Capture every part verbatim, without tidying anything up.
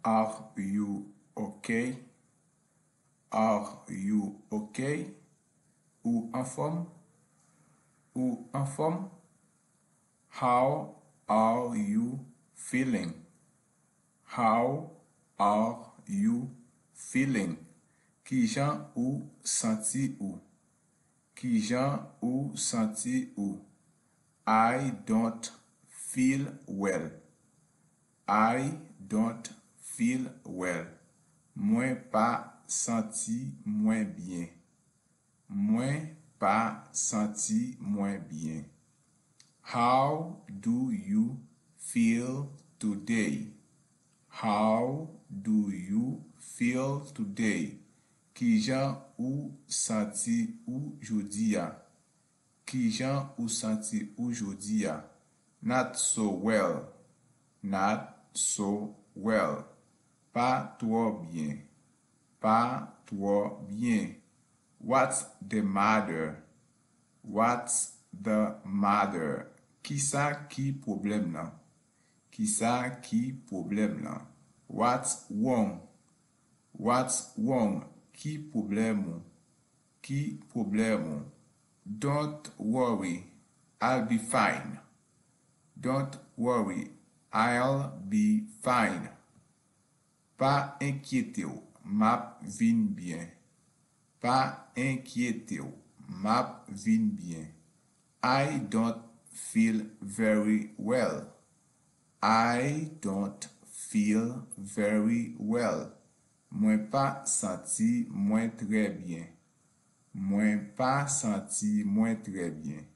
Are you okay? Are you okay? Ou anfòm? Ou anfòm? How are you feeling? How are you feeling? Kijan ou santi ou? Kijan ou santi ou? I don't feel well. I don't feel well. Mwen pa santi mwen byen. Mwen pa santi mwen byen. How do you feel today? How do you feel today? Kijan ou santi ou jodi a? Kijan ou santi ou jodi a? Not so well. Not so well. Pa twò byen. Pa twò byen. What's the matter? What's the matter? Kisa ki pwoblèm nan? Kisa ki pwoblèm nan? What's wrong? What's wrong? Ki pwoblèm ou? Ki pwoblèm ou? Don't worry, I'll be fine. Don't worry, I'll be fine. Pa enkyete w, m ap vin byen. Pa enkyete w, m ap vin byen. I don't feel very well. I don't feel very well. Mwen pa santi mwen trè byen. Mwen pa santi mwen trè byen.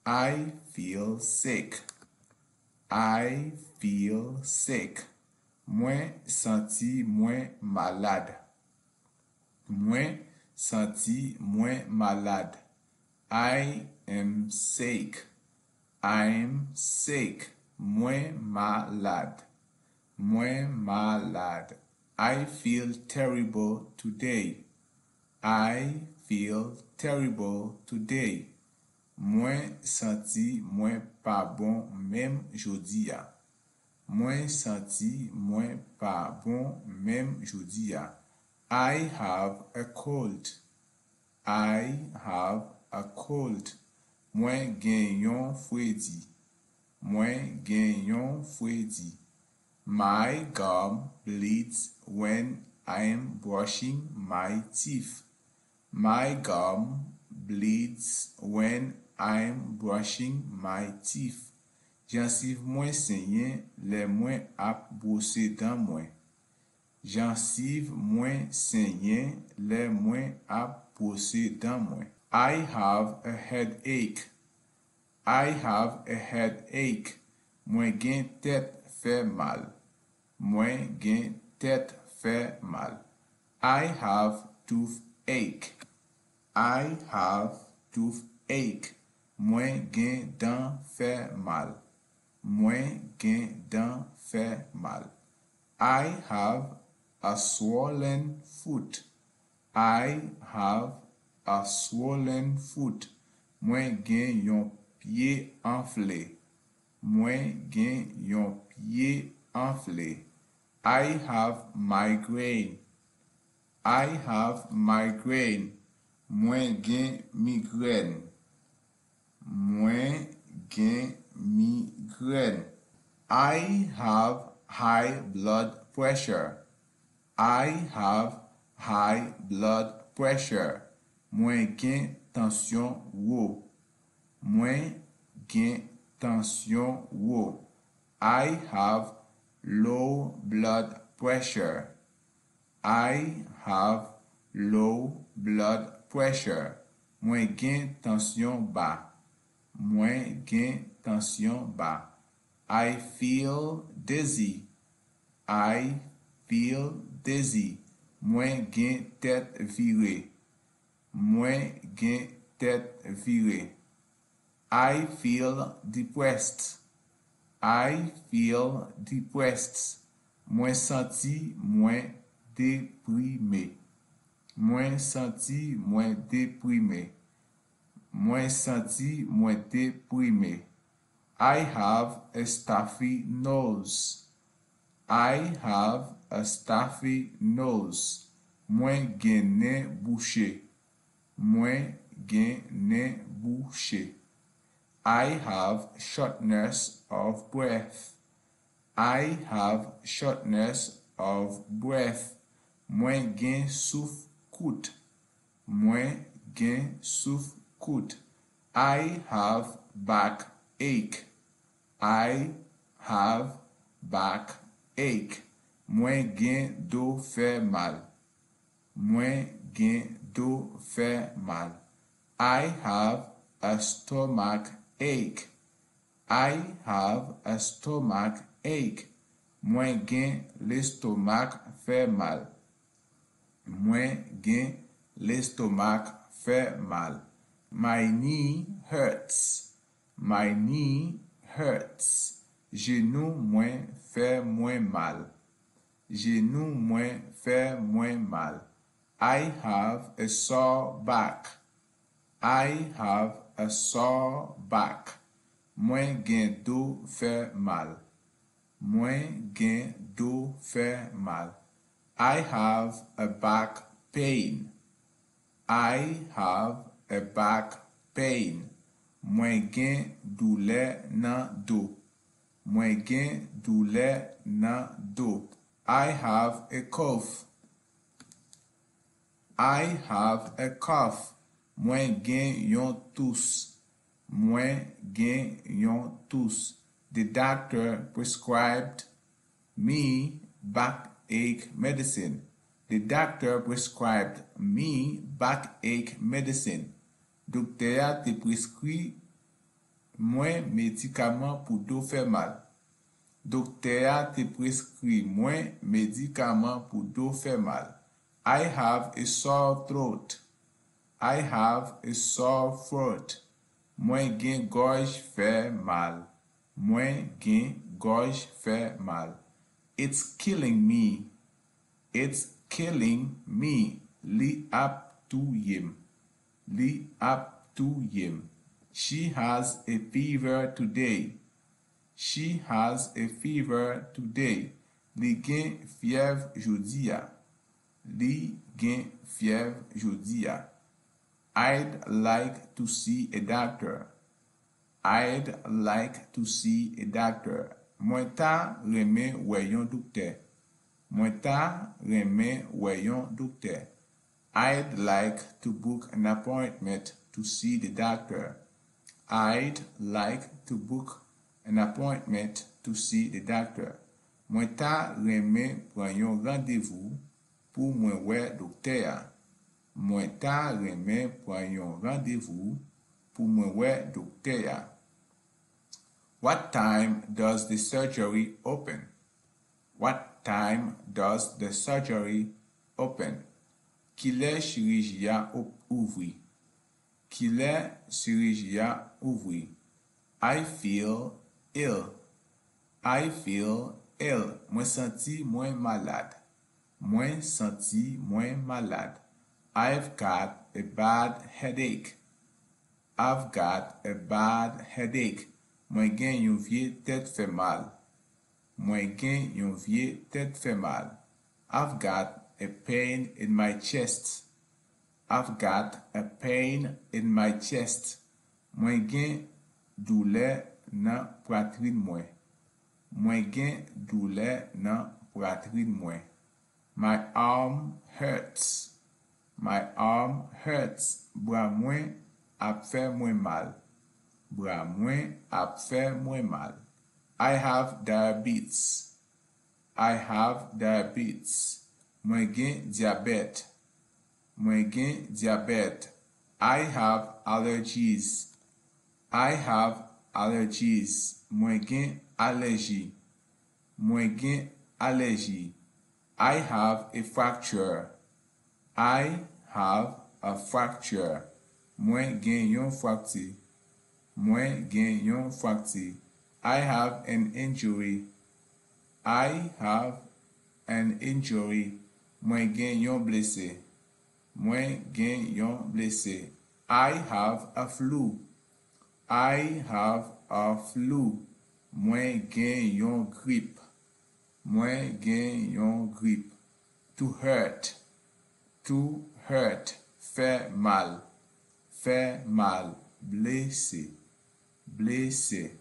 I feel sick. I feel sick. Mwen santi mwen malad. Mwen santi mwen malad. I am sick. I am sick. Mwen malad. Mwen malad. I feel terrible today. I feel terrible today. Mwen santi mwen pa bon menm jodi a. Mwen santi mwen pa bon menm jodi a. I have a cold. I have a cold. Mwen gen yon fredi. Mwen gen yon fredi. My gum bleeds when I'm brushing my teeth. My gum bleeds when I'm brushing my teeth. Jansiv mwen senyen lè mwen ap bwose dan mwen. Jansiv mwen senyen lè mwen ap bwose dan mwen. I have a headache. I have a headache. Mwen gen tèt fè mal. Mwen gen tèt fè mal. I have toothache. I have toothache. Mwen gen dan fè mal. Mwen gen dan fè mal. I have a swollen foot. I have a swollen foot. Mwen gen yon pye anfle. Mwen gen yon pye anfle. I have migraine. I have migraine. Mwen gen migrèn. Mwen gen migrèn. I have high blood pressure. I have high blood pressure. Mwen gen tansyon wo. Mwen gen tansyon wo. I have low blood pressure. I have low blood pressure. Mwen gen tansyon ba. Mwen gen tansyon ba. I feel dizzy. I feel dizzy. Mwen gen tèt vire. Mwen gen tèt vire. I feel depressed. I feel depressed. Mwen santi mwen deprime. Mwen santi mwen deprime. Mwen santi mwen deprime. I have a stuffy nose. I have a stuffy nose. Mwen gen nen bouche. Mwen gen nen bouche. I have shortness of breath. I have shortness of breath. Mwen gen souf kout. Mwen gen souf kout. I have back ache. I have back ache. Mwen gen do fè mal. Mwen gen do fè mal. I have a stomach ache. I have a stomach ache. Mwen gen lestomak fè mal. Mwen gen lestomak fè mal. My knee hurts. My knee hurts. Jenou mwen fè mwen mal. Jenou mwen fè mwen mal. I have a sore back. I have a sore back. Mwen gen do fè mal. Mwen gen do fè mal. I have a back pain. I have a back pain. Mwen gen doulè nan do. Mwen gen doulè nan do. I have a cough. I have a cough. Mwen gen yon tous. Mwen gen yon tous. The doctor prescribed me backache medicine. The doctor prescribed me backache medicine. Doktè a te preskri mwen medikaman pou do fè mal. Doktè a te preskri mwen medikaman pou do fè mal. I have a sore throat. I have a sore throat. Mwen gen gòj fè mal. Mwen gen gòj fè mal. It's killing me. It's killing me. Li ap touye m. Li ap touye m. She has a fever today. She has a fever today. Li gen fyèv jodi a. Li gen fyèv jodi a. I'd like to see a doctor. I'd like to see a doctor. Mwen ta renmen wè yon doktè. Mwen ta renmen wè yon doktè. I'd like to book an appointment to see the doctor. I'd like to book an appointment to see the doctor. Mwen ta renmen pran yon randevou pou mwen wè doktè a. Mwen ta renmen pran yon randevou pou mwen wè doktè a. What time does the surgery open? What time does the surgery open? Kilè chiriji a ouvri? Kilè chiriji a ouvri? I feel ill. I feel ill. Mwen santi mwen malad. Mwen santi mwen malad. I've got a bad headache. I've got a bad headache. Mwen gen yon vye tèt fè mal. Mwen gen yon vye tèt fè mal. I've got a pain in my chest. I've got a pain in my chest. Mwen gen doulè nan pwatrin mwen. Mwen gen doulè nan pwatrin mwen. My arm hurts. My arm hurts. Bra mwen ap fè mwen mal. Bra mwen ap fè mwen mal. I have diabetes. I have diabetes. Mwen gen dyabèt. Mwen gen dyabèt. I have allergies. I have allergies. Mwen gen alèji. Mwen gen alèji. I have a fracture. I have a fracture. Mwen gen yon frakti. Mwen gen yon frakti. I have an injury. I have an injury. Mwen gen yon blese. Mwen gen yon blese. I have a flu. I have a flu. Mwen gen yon grip. Mwen gen yon grip. To hurt. To hurt. Fè mal. Fè mal. Blese. Blese.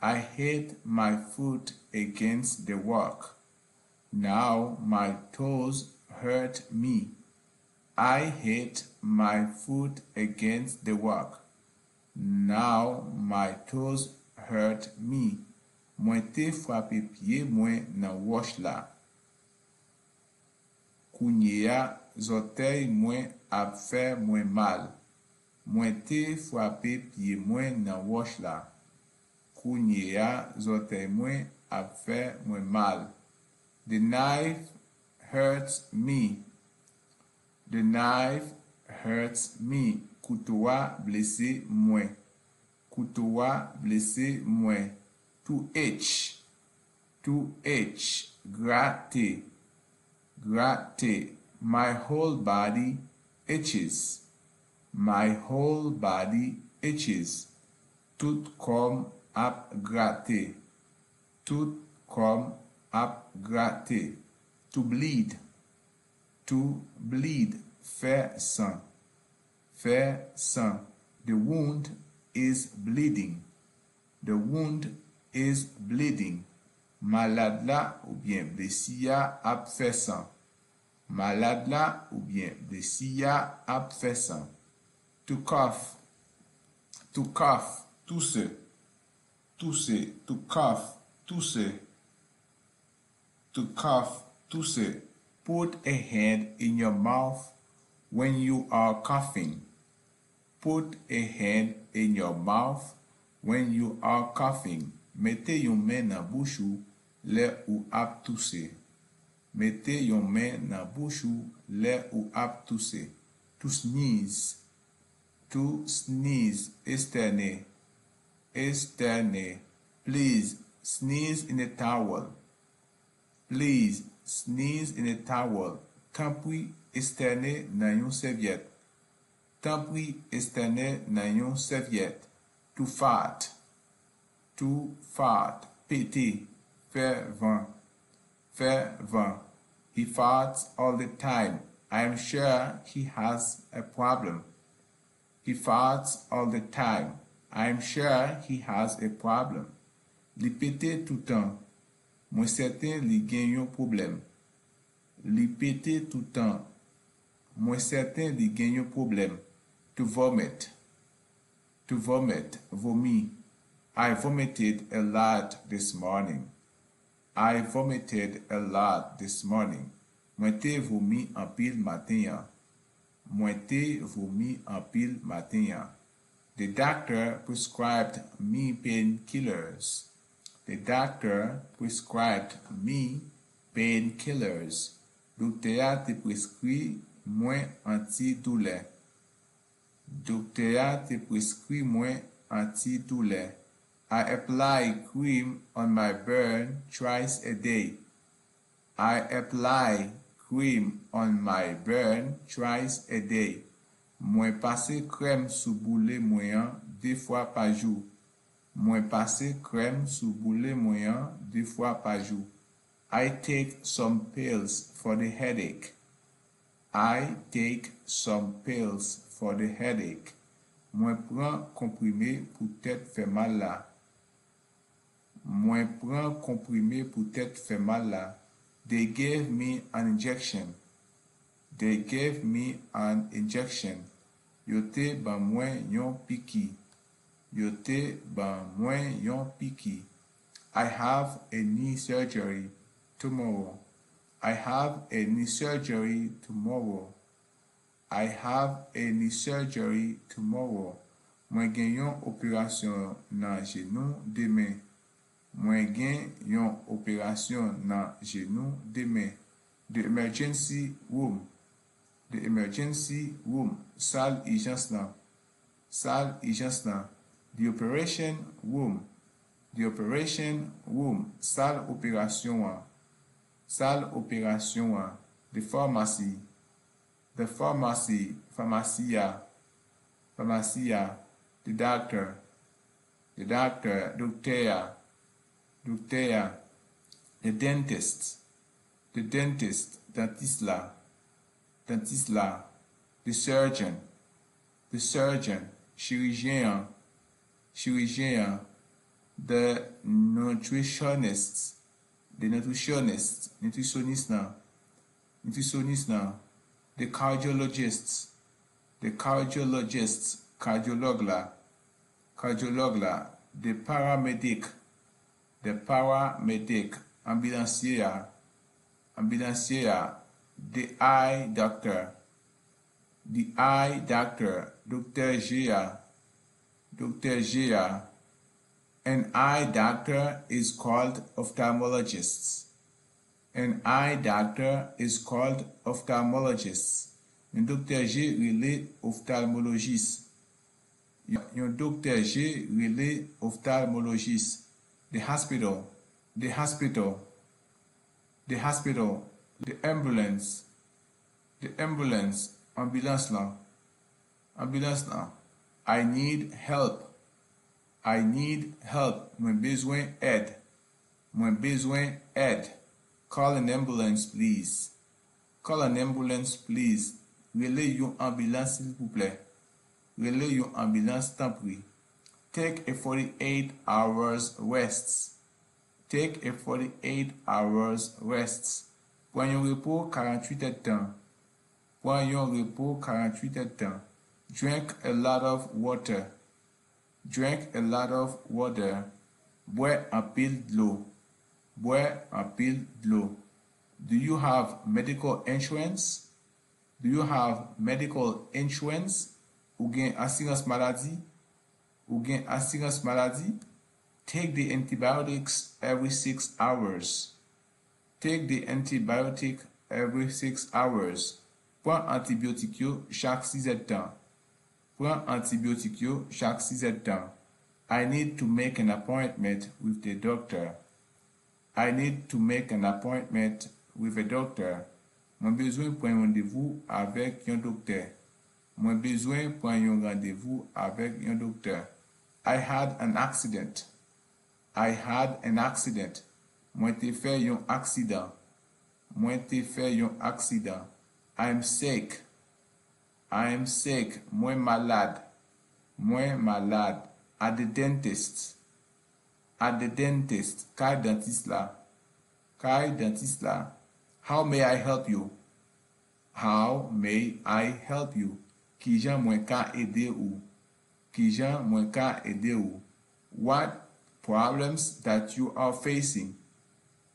I hit my foot against the rock. Now my toes hurt me. I hit my foot against the rock. Now my toes hurt me. Mwen te frape pye mwen nan wòch la. Kounye a, zòtèy mwen ap fè mwen mal. Mwen te frape pye mwen nan wòch la. Kounye a, zòtèy mwen ap fè mwen mal. The knife hurts me. The knife hurts me. Kouto a blese mwen. Kouto a blese mwen. To itch. To itch. Grate. Grate. My whole body itches. My whole body itches. Tout kò m ap grate. Tout kò m ap grate. To bleed. To bleed. Fè san. Fè san. The wound is bleeding. The wound is bleeding. Malad la oubyen blesi a ap fè san. Malad la oubyen blesi a ap fè san. To cough. To cough. Touse. Touse. To cough. Touse. To cough. Touse. Put a hand in your mouth when you are coughing. Put a hand in your mouth when you are coughing. Mete yon men nan bouch ou lè ou ap touse. Mete yon men nan bouch ou lè ou ap touse. To sneeze. To sneeze. Estène. Estène. Please sneeze in a towel. Please sneeze in a towel. Tanpri, estène nan yon sèvyèt. Tanpri, estène nan yon sèvyèt. To fart. To fart. Pete. Fè van. Fè van. He farts all the time. I am sure he has a problem. He farts all the time. I am sure he has a problem. Li pete toutan. Mwen sèten li gen yon pwoblèm. Li pete toutan. Mwen sèten li gen yon pwoblèm. To vomit. To vomit. Vomi. I vomited a lot this morning. I vomited a lot this morning. Mwen te vomi anpil maten an. Mwen te vomi anpil maten an. The doctor prescribed me painkillers. The doctor prescribed me painkillers. Doktè a te preskri mwen antidoulè. Doktè a te preskri mwen antidoulè. I apply cream on my burn twice a day. I apply cream on my burn twice a day. Mwen pase krèm sou boule mwen an de fwa pa jou. Mwen pase krèm sou boule mwen an de fwa pa jou. I take some pills for the headache. I take some pills for the headache. Mwen pran konprime pou tèt fè mal la. Mwen pran konprime pou tèt fè mal la. They gave me an injection. They gave me an injection. Yo te ban mwen yon piki. Yo te ban mwen yon piki. I have a knee surgery tomorrow. I have a knee surgery tomorrow. I have a knee surgery tomorrow. Mwen gen yon operasyon nan jenou demen. Mwen gen yon operasyon nan jenou demen. The emergency room. The emergency room. Sal ijans lan. Sal ijans lan. The operation room. The operation room. Sal operasyon an. Sal operasyon an. The pharmacy. The pharmacy. Famasi a. Famasi a. The doctor. The doctor. Doktè a. Doktè a. The dentist. The dentist. Dantis la. Dantis la. The surgeon. The surgeon. Chirijyen an. Chirijyen an. The nutritionist. The nutritionist. Nitrisyonis lan. Nitrisyonis lan. The cardiologist. The cardiologist. Kadyològ la. Kadyològ la. The paramedic. The paramedic. Anbilansye a. Anbilansye a. The eye doctor. The eye doctor. Doktè je a. Doktè je a. An eye doctor is called ophthalmologist. An eye doctor is called ophthalmologist. Yon doktè je rele oftalmolojis. Yon doktè je rele oftalmolojis. The hospital. The hospital. The hospital. The ambulance. The ambulance. Anbilans lan. Anbilans lan. I need help. I need help. Mwen bezwen èd. Mwen bezwen èd. Call an ambulance, please. Call an ambulance, please. Rele yon anbilans, silvouplè. Rele yon anbilans, tanpri. Take a forty-eight hours rest. Take a forty-eight hours rest. Pran yon repo karanntuit èdtan. Pran yon repo karanntuit èdtan. Drink a lot of water. Drink a lot of water. Bwè anpil dlo. Bwè anpil dlo. Do you have medical insurance? Do you have medical insurance? Ou gen asirans maladi? Ou gen asirans maladi? Take the antibiotics every six hours. Take the antibiotic every six hours. Pran antibyotik yo chak sizèdtan. Pran antibyotik yo chak sizèdtan. I need to make an appointment with the doctor. I need to make an appointment with a doctor. Mwen bezwen pran yon randevou avèk yon doktè. Mwen bezwen pran yon randevou avèk yon doktè. I had an accident. I had an accident. Mwen te fè yon aksidan. Mwen te fè yon aksidan. I'm sick. I'm sick. Mwen malad. Mwen malad. At the dentist. At the dentist. Kay dantis la. Kay dantis la. How may I help you? How may I help you? Kijan mwen ka ede ou? Kijan mwen ka ede ou? What problems that you are facing?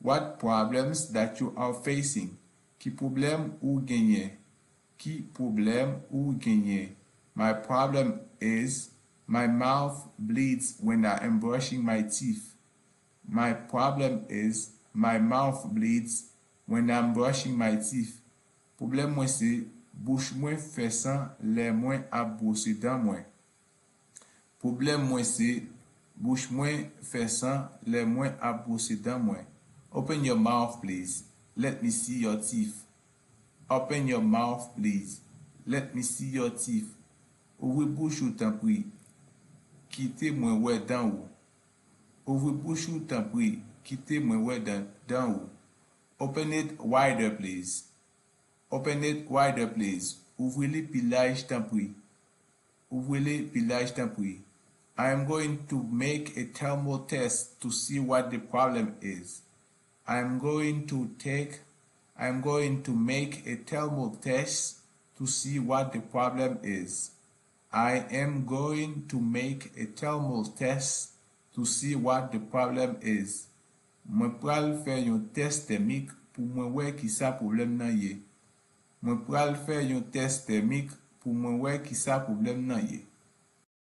What problems that you are facing? Ki pwoblèm ou genyen? Ki pwoblèm ou genyen? My problem is my mouth bleeds when I am brushing my teeth. My problem is my mouth bleeds when I'm brushing my teeth. Pwoblèm mwen se bouch mwen fè san lè mwen ap bwose dan mwen. Pwoblèm mwen se bouch mwen fè san lè mwen ap bwose dan mwen. Open your mouth, please. Let me see your teeth. Open your mouth, please. Let me see your teeth. Ouvri bouch ou tanpri. Kite mwen wè dan ou. Ouvri bouch ou tanpri. Kite mwen wè dan, dan ou. Open it wider, please. Open it wider, please. Ouvri li pi laj tanpri. Ouvri li pi laj tanpri. I am going to make a thermal test to see what the problem is. I am going to take I am going to make a thermal test to see what the problem is. I am going to make a thermal test to see what the problem is. Mwen pral fè yon tès tèmik pou mwen wè kisa pwoblèm nan ye. Mwen pral fè yon tès tèmik pou mwen wè kisa pwoblèm nan ye.